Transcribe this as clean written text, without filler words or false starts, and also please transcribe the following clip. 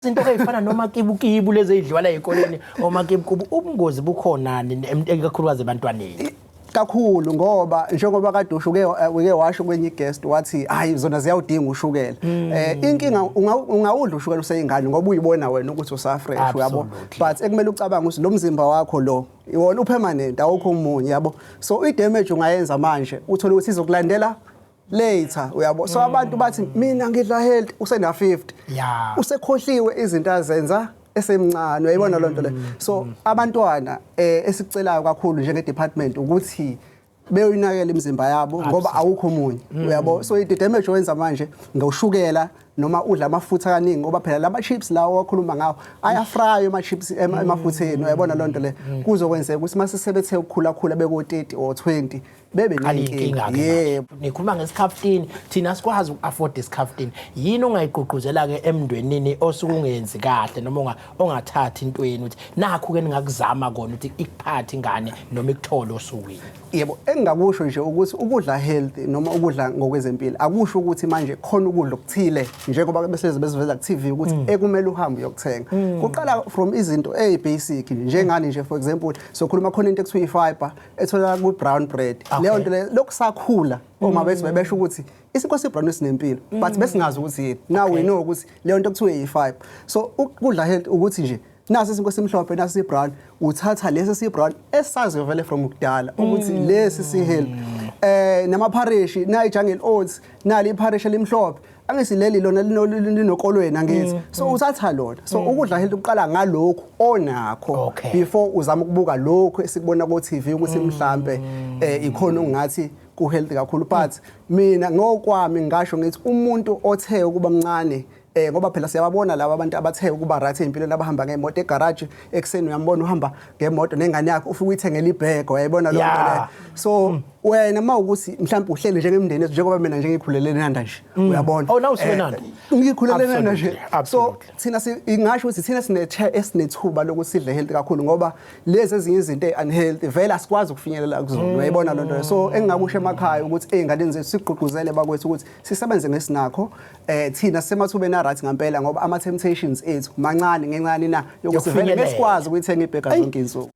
Izinto ey'fana nomakibukibu lezi ey'dliwa la ey'koleni, omakibukibu, ubungozi bukhona ikakhulukazi ebantwaneni? Kakhulu, ngoba njengoba kade usho, uke washo kwenye i-guest wathi hayi, zona ziyawudinga ushukela. Inkinga, ungawudla ushukela useyingane ngoba uyibona wena ukuthi usa-fresh, uyabo, but ekumele ucabange ukuthi lo mzimba wakho lo iwona u-permanent, awukho omunye, yabo. So i-damage ungayenza manje, uthole ukuthi izokulandela later, uyabo. So abantu bathi mina ngidla healthy usena 50, usekhohliwe izinto azenza esemncane, uyayibona loo nto le. So abantwana, esikucelayo kakhulu njenge department ukuthi beyoyinakela imizimba yabo ngoba awukho omunye, uyabo. So i-damage owenza manje ngoshukela noma udla amafutha kaningi, ngoba phela lama chips lawo wakhuluma ngawo aya-fry ama chips emafutheni, uyayibona loo nto le. Kuzokwenzeka ukuthi mase sebethe ukukhula khula beko 30 or 20 bebe nenkinga. Ayinkinga-ke. Nikhuluma ngesikhaftini, thina sikwazi uku-afford isikhaftini. Yini ongayigqugquzela-ke emndenini osuke ungenzi kahle noma ongathathi intweni, ukuthi nakhu-ke ningakuzama kona ukuthi ikuphathe ingane noma ikuthole osukwini? Yebo, engingakusho nje ukuthi ukudla healthy noma ukudla ngokwezempilo akusho ukuthi manje khona ukudla okuthile, njengoba bese beziveza ku-TV, ukuthi ekumele uhambe uyokuthenga. Kuqala from izinto eyi-basic njengani nje, for example, sokhuluma khona into ekuthiwa i-fiber etholakala ku-brown bread. Leyo nto leyo, lokhu sakhula oma bethu bebesho ukuthi isinkwa si-brown sinempilo, but besingazi ukuthi yini. Now we know ukuthi leyo nto kuthiwa i-fiber. So ukudla healthy ukuthi nje nasi isinkwa simhlophe, nasi si-brown, uthatha lesi si-brown esaziyo vele from kudala ukuthi lesi si-healthy. Namapharishi nayi, Jungle Oats nali ipharishi elimhlophe, angithi leli lona linokolweni, angithi? So uthatha lona. So ukudla healthy uqala ngalokhu onakho before uzama ukubuka lokhu esikubona ku TV ukuthi mhlambe ikhona ongathi ku healthy kakhulu. But mina ngokwami ngisho ngithi umuntu othe ukuba mncane, ngoba phela siyababona laba abantu abathe ukuba right empilweni abahamba ngemoto egarage ekuseni, uyambona uhamba ngemoto nengane yakhe, ufike uyithengele ibhego, uyayibona leyo nto leyo. So wena mawukuthi mhlawumbe uhleli njengemndeni, njengoba mina nje ngikhulele eNanda nje, uyabona. Oh, nawe usuke eNanda? Ngikhulele eNanda nje. So thina ingasho ukuthi thina esinethuba lokuthi sidle healthy kakhulu, ngoba lezi ezinye izinto ezi-unhealthy vele asikwazi ukufinyelela kuzona, uyayibona loo nto leyo. So engingakusho emakhaya ukuthi ey'nganeni zethu sigqugquzele bakwethu ukuthi sisebenze ngesinakho. Thina sisemathubeni a-right ngampela ngoba ama-temptations ethu mancane ngencane na yokuthi vele Yokufinyelela. ngesikwazi ukuyithenga ibhega zonke iy'nsuku.